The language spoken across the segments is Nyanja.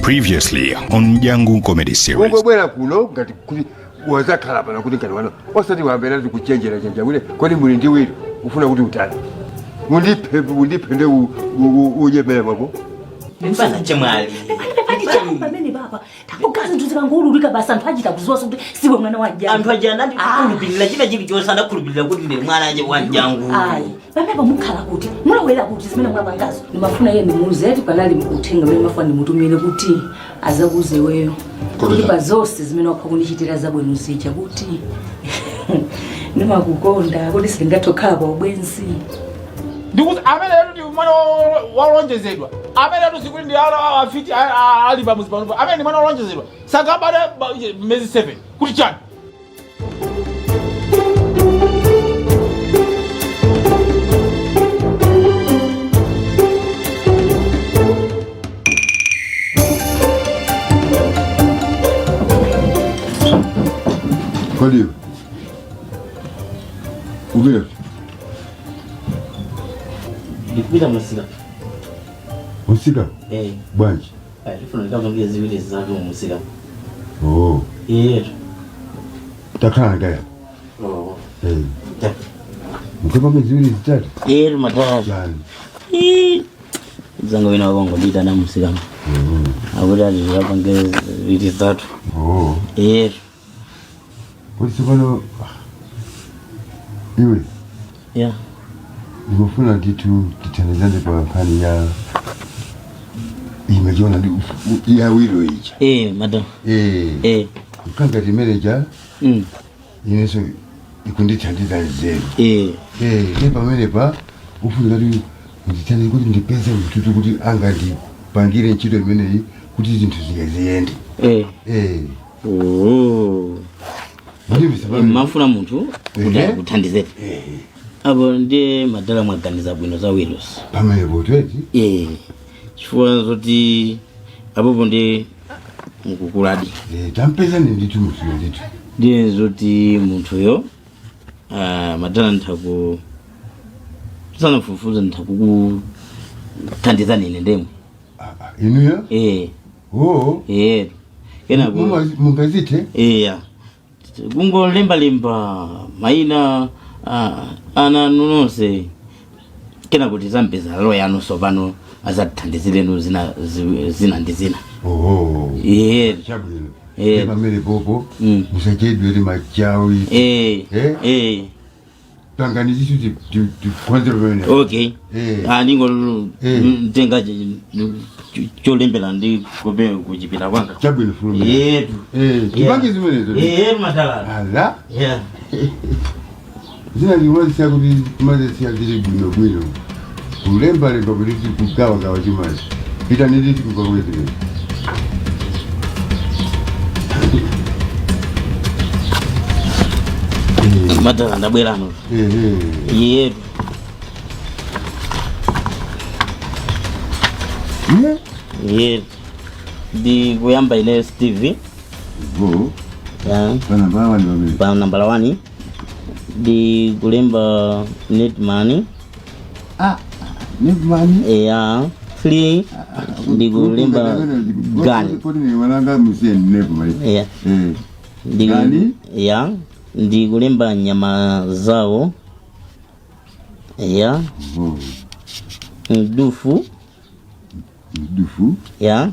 Previously on Dyangu Comedy Series. Ungobwera kuno ngati kuti wazakhala pano kuti ngati wano osati wambera tikuchenjera chenjera kuti kodi muli ndi wiro ufuna kuti utani mundiphe mundiphe nde unyemere mwako. Mpana chemwali. Pali chani pamene papa? Tangogaza zinthu zikangoululika basi, anthu achita kuziwa kuti siwe mwana wa Dyangu. Anthu aja anandikhulupirira china chilichonse, anakhulupirira kuti ndine mwana aje wa Dyangu. Ayi, pamenepo mukhala kuti mulowera kuti zimene mwapangazo? Ndimafuna iye ndimuuze ati panali uthenga umene mafuna ndimutumire kuti azakuuze iweyo kuti pa zonse zimene wakha kundichitira zabwino zija, kuti ndimakukonda, kuti sitingathe kukhala pa ubwenzi. Ndikuti amene ndi mwana wolonjezedwa, amene atu sikuti ndi ana afiti ali pamuzi panopo, amene ndi mwana wolonjezedwa sangabadwe miyezi 7 kuti chani? Kodi iwe upita? Ndikupita musika. Musika? Eh. Bwanji? Ayi, ndifuna ndikapange ziwiri zitatu musika. Oh. Eh. Takhala ngaya. Oh. Eh. Mukapange ziwiri zitatu? Eh, madala. Chani? Zangu wina wakongo ndita na musika. Akuti ati ndikapange ziwiri zitatu. Oh. Eh. Kodi tsopano iwe? Yeah. Ndikufuna ndithu tithandizane pa nkhani ya imachiona ndi ya wiro ija. Eh, madam. Eh. Eh. Mkangati manager. Inenso ikundithandiza nzeru. Eh. Eh, ndi pamene pa ufunika kuti ndithandize kuti ndipeze mtutu kuti angandipangire ntchito imeneyi kuti zinthu ziyende. Eh. Eh. Oh. Ndimvisa pamene. Mafuna munthu kuti Ehe. akuthandizeni. Apo ndiye madala mwaganiza bwino za wilos. Pamene potweti. Eh. Chifukwa zoti apopo ndi mukukuladi. Eh, tampeza ni ndithu munthuyo ndithu. Ndiye zoti munthuyo, ah, madala nthaku sanafufuza nthakukuthandizani ine ndemwe. Inuyo? Eh. Oh. Eh. Kenako Mungazithe? Iya. Kungolembalemba maina, ah, ana nonse, kenako tizampeza loya anunso pano azatithandizirenu zina zina ndi zina. Oh. Eh. Chabwino. Eh. Ndi pamene popo musachedwe ndi machawi. Eh. Eh. Eh. Pangani zisu tikonze pamene. Okay. Eh. Ah, ndingo Eh. ntenga cholembera ndi kope kuchipinda kwanga. Chabwino, fulumira. Eh. Eh, tipange zimenezo. Eh, madala. Ala. Yeah. Zina ndimazisiya kuti timazisiya zili bwino bwino. Kulembalemba kuti kugawagawa chimazi. Pita nditi kukakuye zimene. Madala, ndabwerano. Ehe. Yetu. Yetu. Ndi kuyamba ine Steve. Go. Yeah. Pa nambala 1 pamene. Pa nambala 1 ndi kulemba Netman. Ah, Netman. Yeah. 3 ndi kulemba Gani. Kodi ni wananga musiye Netman. Yeah. Eh. Ndi Gani? Yeah. Ndi kulemba nyama zawo. Yeah. Oh. Mdufu. Mdufu. Yeah.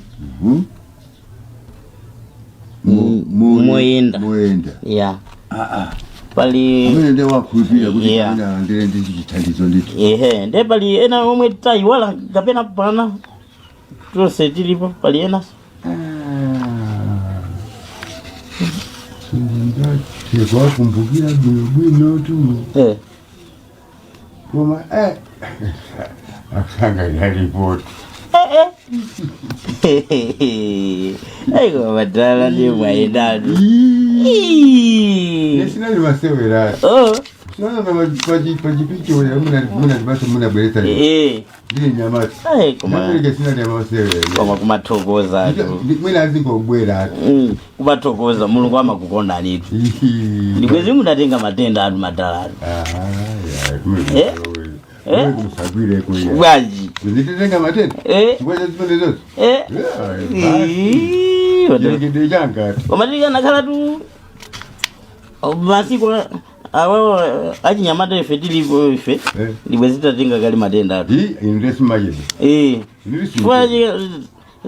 Moyenda. Moyenda. Yeah. Ah ah. Pali Amene ndiye wakhulupirira kuti Yeah. amene alandire ndi chithandizo ndithu. Ehe, nde pali ena omwe tayiwala kapena pana tonse tilipo, pali ena. Sindingathe kuwakumbukira bwino bwino tu. Eh. Koma eh akusanga yalipoti. Aiko madala ndiye mwayendatu. Nesinali masewera. Oh. Sinaona pachipicho munatipasa munabweretsa. Eh. Ndili nyamata. Ai, koma Napereka sinali masewera. Koma kumathokoza tu. Mwina azingobwera. Kumathokoza Mulungu amakukondanitu. Ndikwezi mudatenga matenda atu madala atu. Eh? Eh? Musagwireko iya. Bwanji? Nditenga matenda. Eh. Chibweza zimene zonse. Eh. Ii, madala. Chilengedwe changa. Koma tikanakhala tu masiku awawo achinyamata ife tilipo ife, Eh. ndibwe zitatenga kale matenda atu. Ndi inu ndesimayezi. Eh. Inu Chifukwa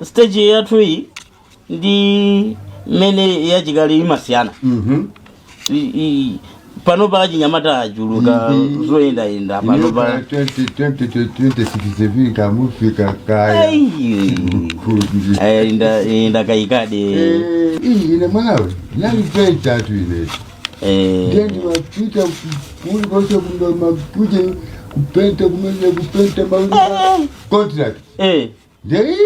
stage yathu iyi ndi mmene yachikale imasiyana. Panopa achinyamata achuluka, zoyendayenda panopa. 2067 kamufika kaya. Ai. Eh, ndakayikade. Iyi ine mwanawe nalipenta tu ine. Eh. Ndiye ndimapita kuli kose kumakuje kupenta kumene kupenta ma contract. Eh. Ndiye.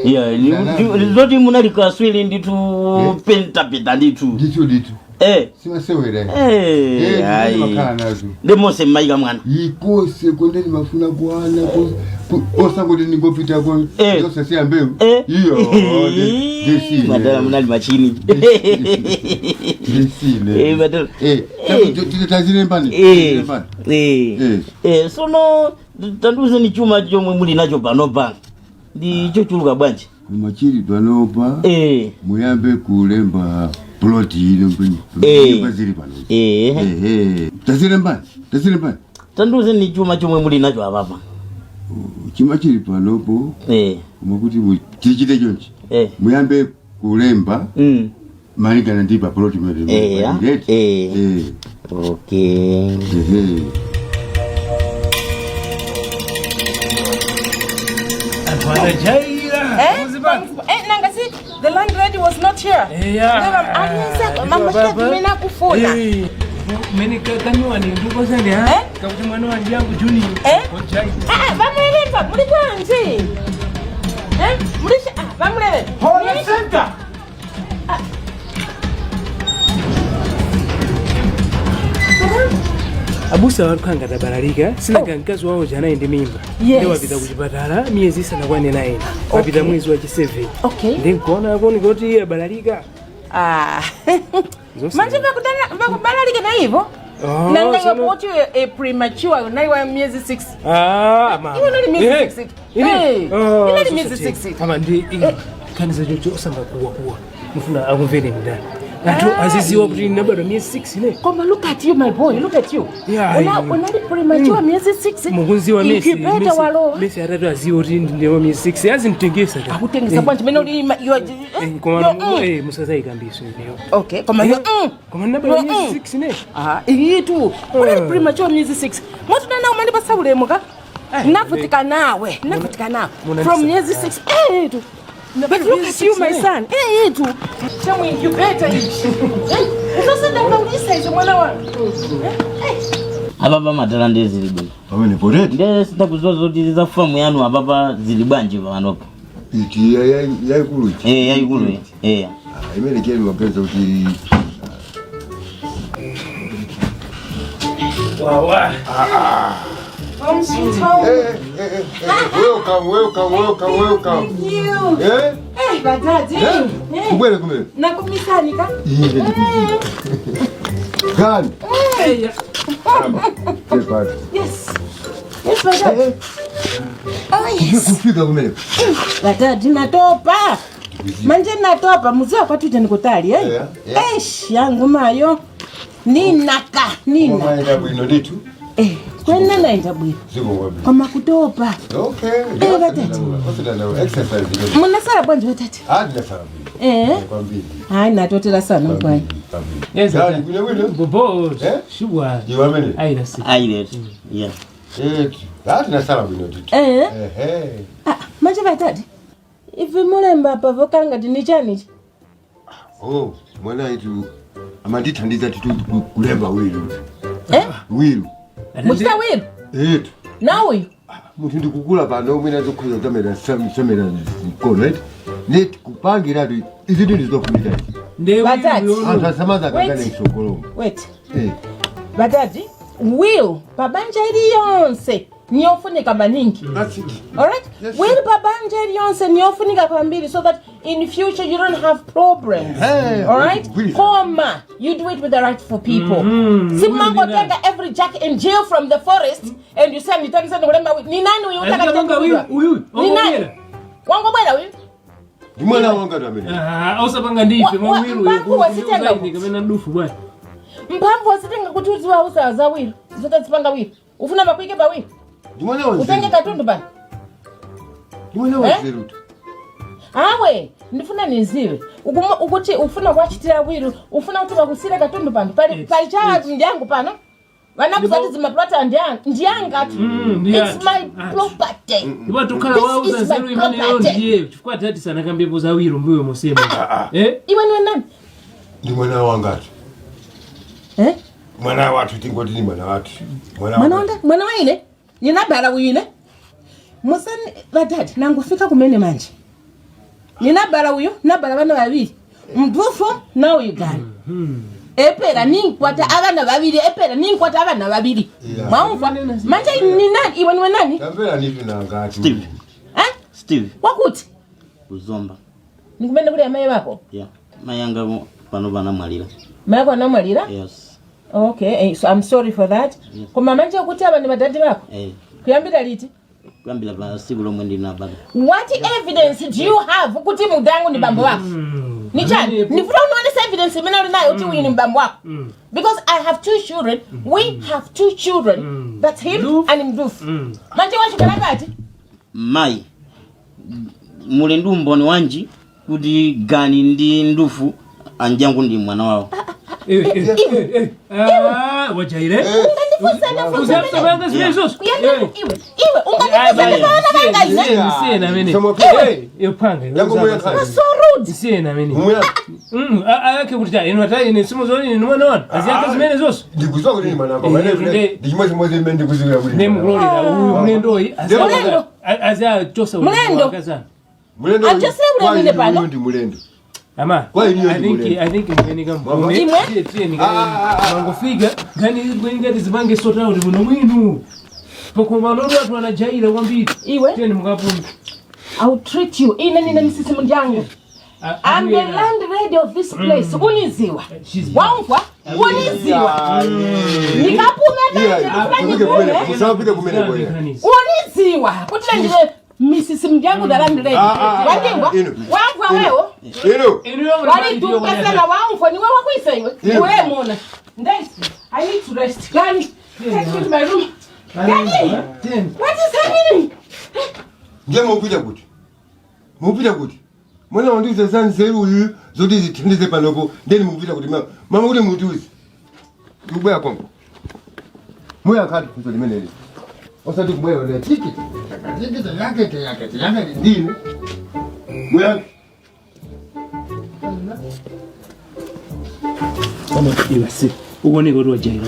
Yeah, zoti munali kaswiri ndithu, pentapenta ndithu. Ndithu ndithu. Eh. Simasewera. Eh, ayi. Makhala nazo. Ndi monse mmayika mwana. Ikose konde ndimafuna kuana osangoti ndingopita ko Eh. zosasiya mbewu. Eh. Iyo ndisine. Madala munali machini. Ndisine. Eh, madala. Eh, tazilembani. Eh. Eh. Eh. Eh, sono tandiuzeni, chuma chomwe muli nacho panopa ndi chochuluka bwanji? Kumachiri panopa, Eh. muyambe kulemba plot ino Eh. nyumba zili pano. Eh. Ehe, tazilembani, tazilembani. Tandiuzeni chuma chomwe muli nacho apapa. Chuma chili panopo, Eh. mwakuti tichite chonchi, Eh. muyambe kulemba malingana ndi pa plot imene. Eh, ya. Eh. Eh. Okay. Ehe. Anthu anajaira. Eh? Eh, nanga si the landlady was not here. Yeah. Aliyesa mama shati mina kufuna. Mene kanyuwani ndikosani Eh? ha kakuti mwana wanje yangu junior. Eh? Ojai. Ah, vamulele muli bwanji? Eh? Muli ah, vamulele. Holy center. Abusa walukhanga tabalalika sinanga mkazi wawo janayi ndi mimba. Yes. Ndi wapita kuchipatala miyezi isanakwane 9, wapita mwezi wa chi 7. Okay. Ndi nkuona akuoneka kuti iye abalalika. Ah. Zonse. Manje vakubalalika na hivyo? Oh, Nanga sono- yopoti e premature naiwa miyezi 6. Ah, ama. Iwe nali miyezi Eh, 6. ine? Eh, Oh, inali miyezi zosati. 6. Ama ndi khaniza chocho osangakuwakuwa mufuna akumvereni ndani anthu aziziwa kuti nabadwa miyezi 6 ine. Koma look at you, my boy, look at you. Yeah, Una unali premature miyezi 6. Mukunziwa mesi Incubator walowa. mesi atatu aziwa kuti ndiwo miyezi 6 azimtengesa. Akutengesa bwanji mene uli you are koma you musazayikambiswe ineyo. Okay, koma you Koma nabadwa Mm. miyezi 6 ine. Ah, iyi tu unali premature miyezi 6. Mwatuna umali pasaulemu ka navutika nawe, navutika nawe Muna from ndisa- miyezi 6 eh tu. But look at you, my son, eh tu chamu incubator ichi. Usasenda kaulisa izo mwana wangu. Apapa madala ndiye zili bwino. Pamene potete. Ndiye sitakuziwa zoti za famu yanu apapa zili bwanji panopa? Iti yaikulu ichi? Eh, yayikulu, eh. Ah, imene cheni mapeza kuti Wawa. Home sweet home. Eh, eh, eh, eh, welcome, welcome, welcome, welcome. You. Eh? Eh, badadi. Eh? Eh. Kubwere kumene. Nakumisani ka? Iye ndikuziwa. Gani? Tepati. Yes. Yes, badadi. Oh, yes. Kufika kumene. Badadi natopa. Manje natopa muziwa kwatuje nikutali eh. Yeah, yeah. Eish, yangu mayo. Ninaka, nina. Umaenda bwino ndithu. Eh, kwena naenda bwino. Ziko kwabwino. Koma kutopa. Okay. Eh, batata. Osidana exercise. Munasala bwanji batata? Ah, ndinasala bwino. Eh. Kwambiri. Hayi, natotela sana mkwani. Kwambiri. Yes. Gani bwino bwino? Bobo. Eh? Shubwa. Ndiwe amene? Ayi si. Ayiletu, yeah. Eh, ah, tinasala bwino ndithu. Eh. Ehe. Ah, manje batata. Ivi mulemba apa vokanga tinichanichi. Oh, mwana itu amandithandiza titu kulemba will. Eh? Will. Muchita will. Etu. Na uyu. Munthu ndikukula pano mwina zokhuza zamera samera mkono eti neti kupangiratu izi ndini zofunika izi. Ndi Batati. Anthu asamaza akangane Wait. msogolomo. Wait. Eh. Batati, will pabanja iliyonse niyofunika maningi. That's it. Alright? Yes. Will pabanja iliyonse niyofunika kwambiri so that in future you don't have problems. Hey, All right? really. Koma, you do it with the rightful people. Simangotenga every jack and jill from the forest and you say nitandisani kulemba will. Ni nani uyu utaka Azikapanga kutenga uyu will? uyu Ni nani? wangobwera. Wangobwera uyu? Ndi mwana wanga tu amene. Ah, osapanga ndife mwa will Mphamvu wazitenga kuti? kapena ndufu bwana. Mphamvu wazitenga kuti uziwa usaza will. Zotazipanga will. Ufuna makuike pa will. Ndi mwana wa Utenge nzeru. katundu pa. Ndi mwana wa Eh? nzeru tu. Awe, ndifuna niziwe. Ukuti ufuna kwachitira will, ufuna kuti bakusire katundu pano. Pali Yes, pali chala yes. ndyangu pano. Vanakusati zimaplota ndiyanga tu. Ndiyathu. It's my Athu. property. Ndipo tukhala This wauza is my nzeru imeneyo property. ndiye chifukwa tati sanakambepo za will mbuyo mosema. Eh? Iwe niwe nani? Ndi mwana wanga tu. Eh? Mwana wathu tingoti ni mwana wathu. Mwana Mwana wanga, mwana waine. Ninabala uyine. Musani vatati nangofika kumene manje. Ninabala uyu, nabala vana vaviri. Mdufu na uyu gani. Epera ninkwata avana vaviri, epera ninkwata avana vaviri. Yeah. Mwaumva? Manje ni nani? Iwe niwe nani? Tamvera nitu nangati. Steve. Eh? Steve Wakuti? kuzomba. Nikumene kuli amayi wako? Yeah. Mayanga pano panamwalira. Mayi ako anamwalira? Yes. Okay, so I'm sorry for that. Koma manje kuti ava ni madadi vako? Eh. Kuyambira liti? Kuyambira pa siku lomwe ndinabadwa. What evidence do you have kuti mudangu ni bambo wako? Ni chani? Ndifuna unoonesa evidence imene uli nayo kuti uyu ni mbambo wako. Because I have two children, we have two children. That's him Mdufu. and Mdufu. Manje wachikala pati? Mayi muli ndi umboni wanji kuti gani ndi ndufu anjangu ndi mwana wawo. Eh, eh, eh, eh. Ah, wajaire. Ungandifunsana funsa. Usapanga zimene zonso. Kuyenda iwe. Iwe ungandifunsana paona vanga ine. Siyena amene. Somo- Eh, yopanga. Yangu mwe yakhale. So rude. Siyena amene. Mwana Ayake kuti ta inu ata ine simuzoni inu mwana wanu. Aziyake zimene zonso. ndikuziwa kuti ni mwana wako. Eh, Mwana ndi- ndi chimodzimodzi mmene ndikuziwira kuti. Ne mukulolera uyu mlendoyi Mulendo. aziachosa Mulendo. Mulendo. Achosere kwa ulendo inu pano. uyu ndi mulendo. Ama, Kwa iniyo I ndi think mulendo. I think mwenika mpume. Imwe? Tiye tiye Ah, ah, ah. mangofika gani ngati zipange sort out muno mwinu. Pakoma lolo watu anajaira kwambiri. Iwe. Tiye mukapume. I will treat you. Ine nina misisi mundyangu. I'm the landlady of this place. Uniziwa. Waumva? Uniziwa. Ndikapume manje ndifuna ndipume. Musapite kumene koya. Uniziwa. Kuti ndine Mrs. Mdyangu the landlady. Ah, ah, ah. Wandingwa? Inu. Wamva wewo? Inu. Waliduka sana waumva niwe wakuisa iwe. Inu. Uwe mona. Ndesi. I need to rest. Gani. Take me to my room. Gani. What is happening? Ndiye mupita kuti. Mupita kuti. Mwana wandiuza za nzeru uyu zoti zithandize panopo ndeni mupita kuti mama. Mama kuti mutiuze. Ndikubwera konko. Muya khati funso limeneli. Osati kubwera ndi tiki. Tiki yake yake yake ndini. Muya Iwe si uoneka kuti wajaira.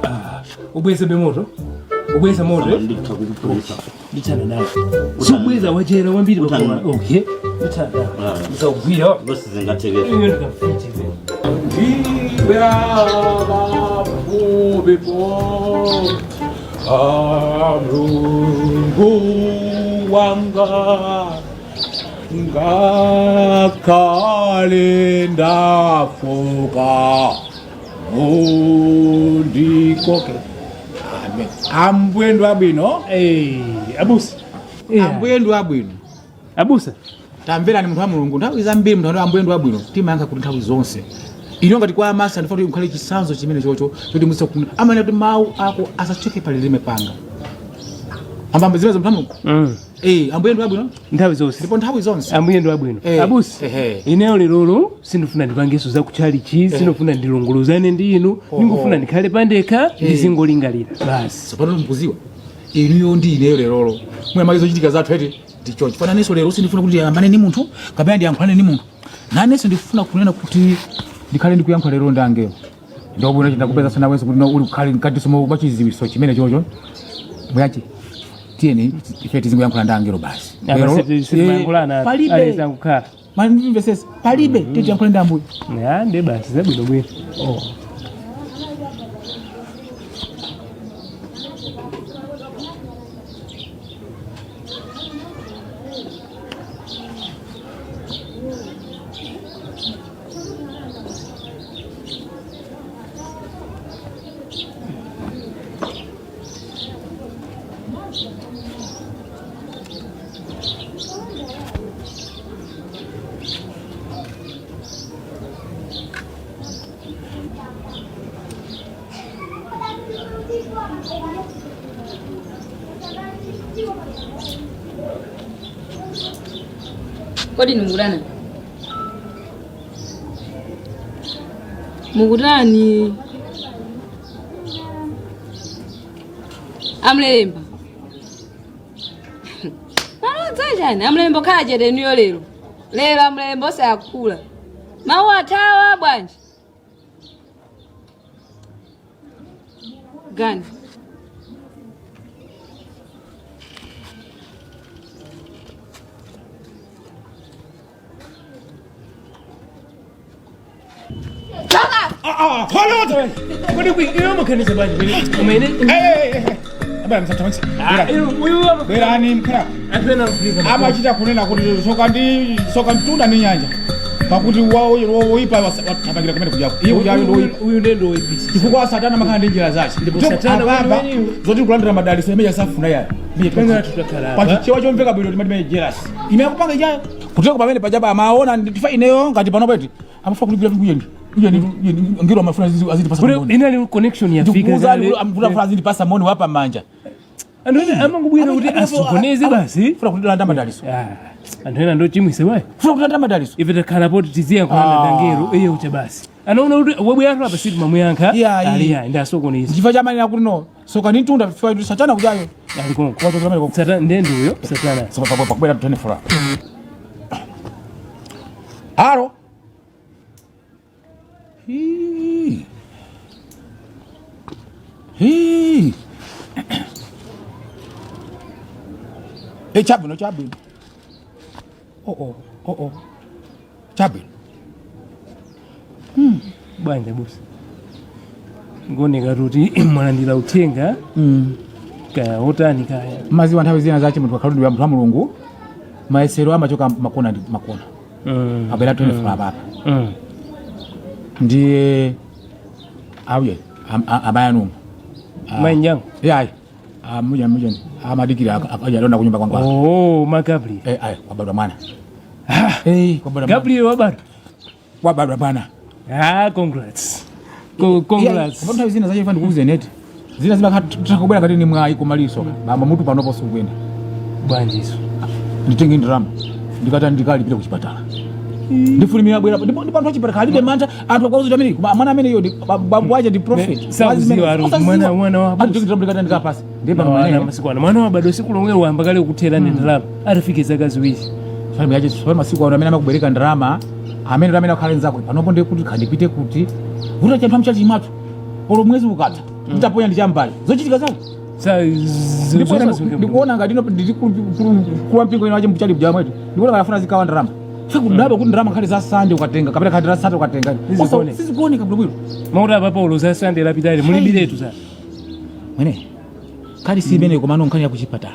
Ah, ubweze bemoto. Ubweza moto. eh? Nditha kukuphulitsa. Ndithanda nawe. Subweza wajaira kwambiri pakoma. Okay. Ndithanda nawe. Ndizakugwira. Zonse zingathekera. Iyo ndikafiti iwe. Mulungu wanga ngakhale ndafoka mundikoke. Amen. Ambuye ndi abwino. Eh, abusa. Ambuye ndi abwino. Abusa. Tamverani munthu wa Mulungu nthawi zambiri munthu ambuye ndi abwino timayankha kuti nthawi zonse ino ngati kwa amasa ndifuna kuti mukhale chitsanzo chimene chocho choti muzisa amene kuti mawu ako asachoke pa lilime panga ambamba zimene munthu wa Mulungu. Eh, ambuye ndi abwino Nthawi zonse. ndipo nthawi zonse Ambuye ndi abwino. Eh, Abusa. ehe. Ineyo lerolo sindifuna ndipangenso zakutchalichi, sindifuna ndilongolozane ndi inu, ndingofuna ndikhale pandekha ndizingolingalira. Basi. tsopano mkuziwa inuyo ndi ineyo lerolo mwina zochitika zathu eti ndichochi fananenso lero sindifuna kuti ndiyambane ni munthu kapena ndiyankhulane ni munthu nanenso ndifuna kunena kuti ndikhale ndikuyankhula lero ndi angelo ndobwino ndakupeza nawenso kuti uli kukhale mkatiso mwa chiziwiso chimene chocho bwachi tiyeni ife tizingoyankhula ndi angelo basi Apa Lero- sitimayankhulana. palibe Alizangukhala. mandimvesesa palibe tiyankhule ndi ambuye Ya, ndi basi zabwino bwino. Kodi nimukutani? Mukutani? Amlemba. Malodza chani? Amlemba khala chete niyo lero. Lero amlemba osayakula. Mawu athawa bwanji. Gani? Kodi kwi iyo mukhanisa bwanji umene Abala msathamangitsa. uyu Bwerani mkhala. anthu ena akufika Amachita kunena kuti soka ndi soka mtunda ndi nyanja. Pakuti woipa wathamangira kumene kujako. Iye kujayo ndi woipa. uyu ndiye ndoyipisa Chifukwa satana amakhala ndi njira zace. Ndipo satana Apapa, weniweniwo. zoti kulandira madalitso imene safuna yayo. Pangana tutakhala apa. Pachichewa chomveka bwino timati imene jealous. Imene akupanga ijayo. Kuteko pamene pachapa amaona ndifa ineyo ngati pano peti. Amafuna kulipira kuyeni. Kuyeni ngiro amafuna azitipasa Kule moni. inali connection yafika Ndikukuuzani amafuna azitipasa moni wapa manja. anthu ena amangobwera kuti asokoneze basi. Funa kulanda madalitso. Ah, anthu ena ndochimwisa wayi Funa kulanda madalitso. ife takhala poti tiziyankhulana Ah. ndangero iye ucha basi anaona kuti wabwera apa situ mamuyankha Yeah, yeah. ali ya ndasokoneza Chifukwa chamanena kuti no soka ndi mtunda chifukwa satana kujayo. ali konko Wachokera pamene konko. satana ndiye ndiuyo satana Pakubwera 24. Halo. Hii. Hii. Eh, chabwino chabwino. Oh oh oh oh. Chabwino. Bwanja busa ngoneka kuti mwalandira uthenga kaya otani kaya. Maziwa nthawi zina zache munthu akhaludwa munthu wa Mulungu mayesero amachoka makona ndi makona. Abwera 24 apapa. Ndiye auye amayanuma. Mayi njangu. Yayi. Muja muja amadikira ajalonda kunyumba kwangu. Oh, ma Gabriel. Eh, ayi kwabadwa mwana. Eh, kwabadwa mwana. Gabriel wabadwa. Wabadwa mwana. Ah, congrats. Congrats. Yeah, nthawi zina zache ndikuuze neti. Zina zimakakubwera ngati ni mwayi kumaliso. Bamba mutu panopo sukuyenda. Bwanjiso. Nditenge ndalama. Ndikata ndikalipira kuchipatala. Ndifulimira bwera ndipo ndipo anthu achipatala alibe mantha anthu akauza amene koma mwana amene iyo bambo wache ndi prophet. Sakuziwa ari kuti mwana wa Anthu ndalama ndikata ndikapasa. Ndiye pano Mwana mwana. masiku ano mwana wabadwa siku lomwe wamba kale kuthera ndi ndalama atafike zaka ziwiri. Fana yache fana masiku ano amene amakubwereka ndalama amene amene akhale nzako panopo ndiye kuti khandipite kuti vuta chanthu amchachi chimatu olo mwezi ukatha nditaponya ndi chambali zochitika zake. Ndikuona ngati kuwa mpingo ino wache mchali bja mwetu ndikuona ngati afuna zikawa ndalama kudaba kuti ndalama nkhali za sande ukatenga kapena khali za sate ukatenga Sizikuoneka. sizikuoneka bwinobwino. Makuti apa Paulo za sande lapitali mulibiretu za Mwene khali si imene komano nkhani ya kuchipatala.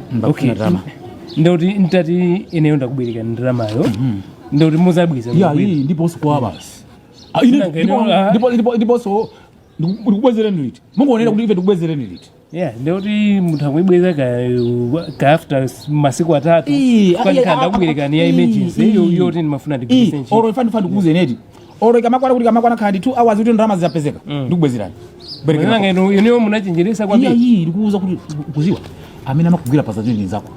Okay. Mbafuna ndalama. Ndikuti ntati ineyo ndakubwereka ndalamayo ndikuti muzabwiza Ya iyi ndiponso kwa basi. Ah, ine Nanga ino, ah. Ndiponso ndikubwezereni liti. Mungonena kuti ife ndikubwezereni liti. Yeah, ndikuti munthu akuyibweza ka after masiku atatu kwanikhala ndakubwerekani ya emergency yoti ndimafuna ndigwiritse ntchito. Oro ifa ndifa ndikuuze neti. Oro ikamakwana kuti ikamakwana khandi 2 hours kuti ndalama zizapezeka. Ndikubwezerani. Nanga ino ineyo munachenjeresa Iya kwambiri. iyi ndikuuza kuti kuziwa amene amakugwira paza zinthu zako.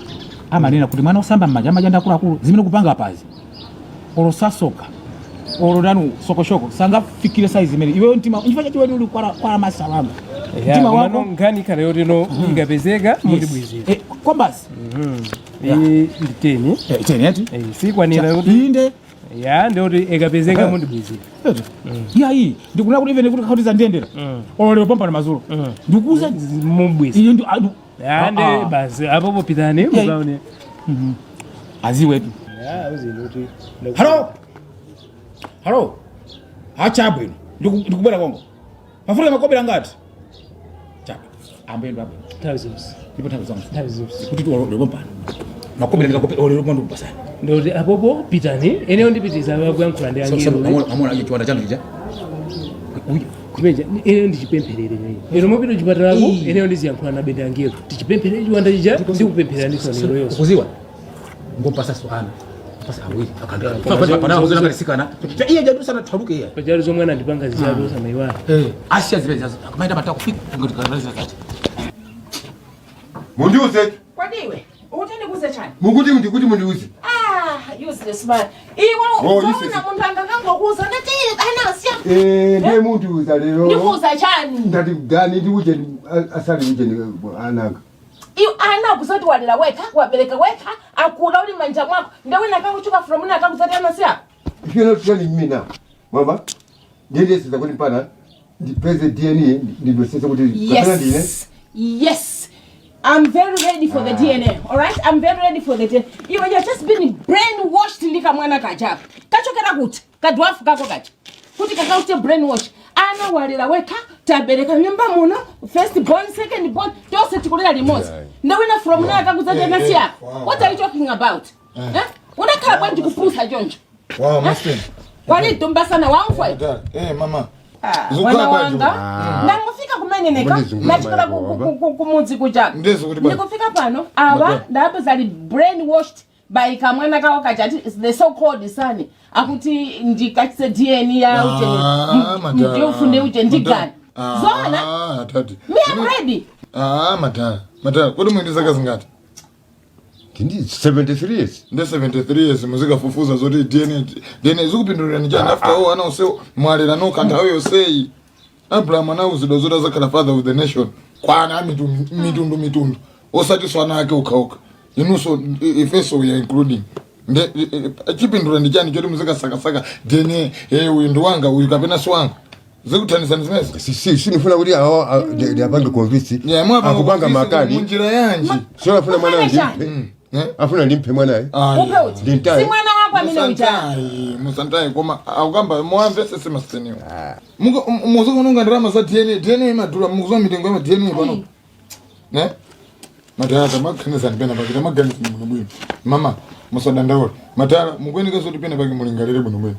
Amanena kuti mwana osamba m'manja amanja akuluakulu zimene kupanga apazi. Oro sasoka. Oro danu sokoshoko sangafikire size imene iweyo mtima nchifukwa chachi wewe uli kwala masalama. Yeah, Mtima komano wako nkhani ikhala yoti no ikapezeka mundibwezera. Eh, kombasi. Iyi ndi 10. Eh, 10 eti. Eh, sikwanira kuti Inde. ya ndikuti ikapezeka mundibwezera. Iya iyi ndikunena kuti even kuti khauti zandiyendera. Oro lero pompa na mazulu. Ndikuuza Mubweza. iye ndi Ya ndi basi apopo pitani mukaone. Aziwetu. Ya uzini kuti Halo. Halo. Achabwino. Ndikubwera kongo. Mafuta makobera ngati. Chabwino. Ambe ndo abwino. Nthawi zonse. Ndipo nthawi zonse. Nthawi zonse. Kuti tu lero pompano. Makobera ndikakopera lero pompano ndikupasani. Ndikuti apopo pitani eneyo ndipitiza kuyankhula ndi angelo. Amona aje chiwanda chanu chija. Kumeja eneyo ndichipempherere nyeyo. Ero mopita kuchipatalako eneyo ndiziyankhula na bende angelo. Tichipempherere chiwanda chija ndikupempherera ndi sonero yonse. Kuziwa. Ngopasa so ana. Pasa awiri akandala pana kuzona ngalisikana iye jadu sana thaluke iye Pajalo zomwe anandipanga zijalo osamaiwala. Eh, asiya zimene zazo akumaita matako fika ngati kanaliza zati. Mundiuze. Kwadiwe, ukuti ndikuze chani? Mukuti ndikuti mundiuze. Ah, useless man. Iwe Oh, uzoona useless. munthu angakangokuza ndati anasiya. Eh, ndiye mundiuza lero. Ndikuuza chani? Ndati gani ndi uje asali uje ananga. Iwe ana kuzoti walera wekha, wabereka wekha, akula uli manja mwako. Ndiye wina akakuchuka from wina akakuzati anasiya. If you're not telling me now, mama, ndiye sasa kuti pana ndipeze DNA ndibesese kuti kapena ndine. Yes. Yes. I'm very ready for the DNA, all right? I'm very ready for the DNA. Iwe you're just been brainwashed ndika mwana kacha. Kachokera kuti, kadwafu kako kacha. Kuti kakaute brainwash. Ana walera wekha, tabereka nyumba muno, first born, second born, tose tikulera limodzi. Ndewina from now akakuzati anasiya. What are you talking about? Eh? Unakhala bwanji kupusa choncho. Wow, Master. Walidumbasana wamfwe. Madara. Eh, mama. Ah, Zukhala mwana bwanji. wanga ndangofika kumene neka Mbone nachikola zungulira kumudzi kuchaka Ndezi kuti bwana. ndikufika pano awa Madam. ndapeza li brainwashed by kamwana kawo kachati the so called son akuti ndikachise DNA ya uje Ah, madara. ndiufunde uje ndigani Ah, zona tati. me I'm ready. Ah, madara. Madara, kodi mwindi zaka zingati? Ndindi 73 years. Nde 73 years muzikafufuza zoti DNA DNA zikupindulira ni chani after all ana ose mwalera no kanthawi yonseyi. Abraham anauzidwa zoti azakhala father of the nation. Kwa ana mitundu mitundu mitundu. Osati swana ake okhaokha. Inunso ifeso we are including. Nde chipindula ndi chani choti muzikasakasaka DNA eh uyu ndi wanga uyu kapena si wanga. Zikuthandizani zimenezi. Si si nifuna kuti awa ndiapange convince. Yeah, mwapanga Akupanga convince makani. munjira yanji. Sio afuna mwana Mufane ndimpe. chani? Eh? Afuna ndimpe mwanaye. Upe uti Ndintaye. si mwana wako amene uja Musantayi, musantayi koma akukamba muwamvesese masiteniwo. Muzikununga ndalama za DNA, DNA imadula mukuziwa mitengo ya DNA pano. Ne? Madala tamaganizani pena pake tamaganizani bwino bwino. Mama, musadandaule. Madala mukuyeneka zoti pena pake mulingalire bwino bwino.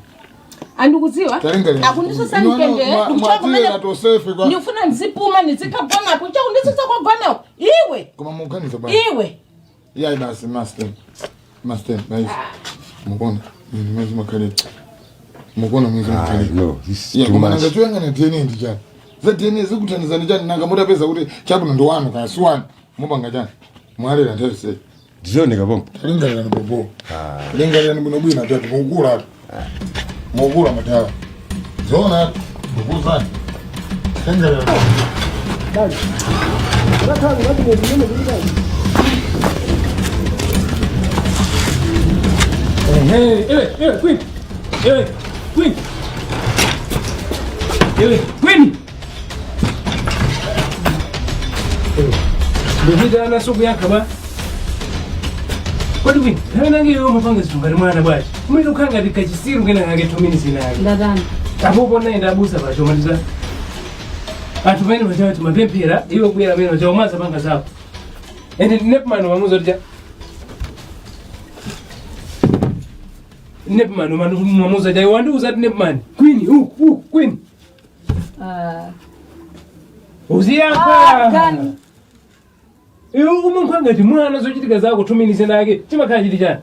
Andikuziwa Talingalira. akundisusa mtendere ndikuchoka kumene tosefe kwa. ndikufuna ndizipuma ndizikagona chakundisusa kwagonawo iwe Koma mukuganiza bwana. iwe Yayi basi master. Master, nice. Mukuona. Mwezi makhalira. Mukuona mwezi Ah, makhalira. no, this is Yeah, too koma much. nanga choyang'ana DNA ndi chani? Za DNA zikuthandizani chani nanga mutapeza kuti chabwino ndi wanu kana si wanu mupanga chani? Mwalera nthawi sei. Ndizoneka pompo. Talingalirani bobo. Talingalirani bwino bwino tati mukukula atu. Mukukula madala. Zoona atu. Mukuzani. Talingalirani. Ehe, ewe, ewe, Queen. Ewe, Queen. Ewe, Queen. Ndikuita ana suku yakha ba. Kodi Queen, nthawi nange iwe umapanga zinthu ngati mwana bwachi. Umene ukhala ngati kachisiru kena kake 2 minutes inake. Ndatani? Apopo naye abusa pacho matiza. Anthu pamene pachawo timapemphera, iwe kubwera pamene pachawo umaza panga zako. Ende ndinepimano mamuza kuti Nepman mamuza jai wandiuza ti Nepman. Queen, uku, uku, Queen. Ah, Uziyankha. gani? Iwe umankha ngati mwana zochitika zako 2 minutes nake chimakhala chili chani.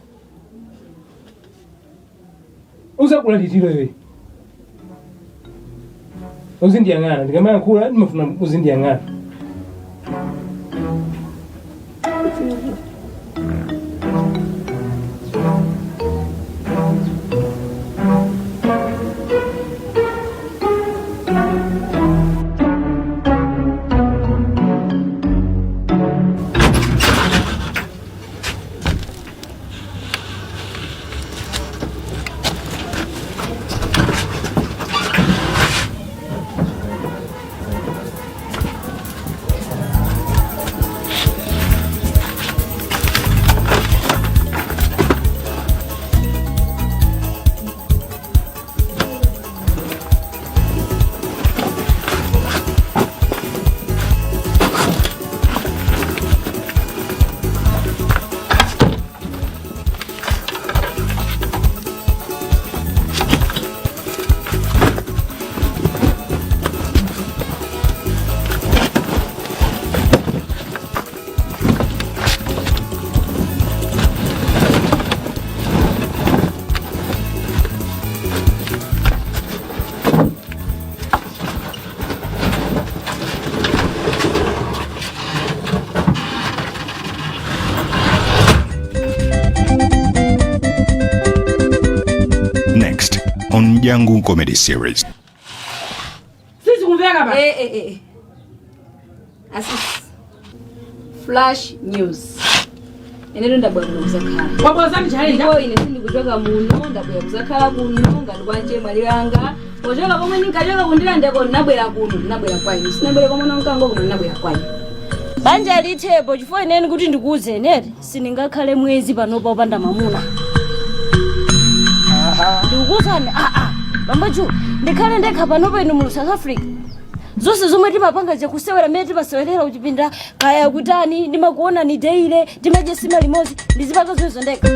Uzakulalikira iwe. Uzindiyang'ana, ndikamayankhula ndimafuna uzindiyang'ana. Mjangu Comedy Series. Sizikumveka pa. Eh, eh, eh. Asisi. Flash news. Inetu ndabwera kuno kuzakhala. Wabwera challenge. Ndipo ine sindikuchoka muno, ndabwera kuzakhala kuno ngati kwa mchemwali wanga. Pochoka pomwe ndinkachoka kundilandeko ndinabwera kuno, ndinabwera kwa inu. Sinabwere kwa mwana mkango koma ndinabwera kwa inu. Banja lithepo chifukwa ineni kuti ndikuuze neti sindingakhale mwezi panopa opanda mamuna. Ndikukuwuzani aa bambachu ndikhale ndekha panopa inu mu South Africa. Zonse zomwe timapanga zakusewera mmene timasewerera kuchipinda kaya kutani ndimakuona ni daily timadya sima limodzi ndizipanga zonse ndekha.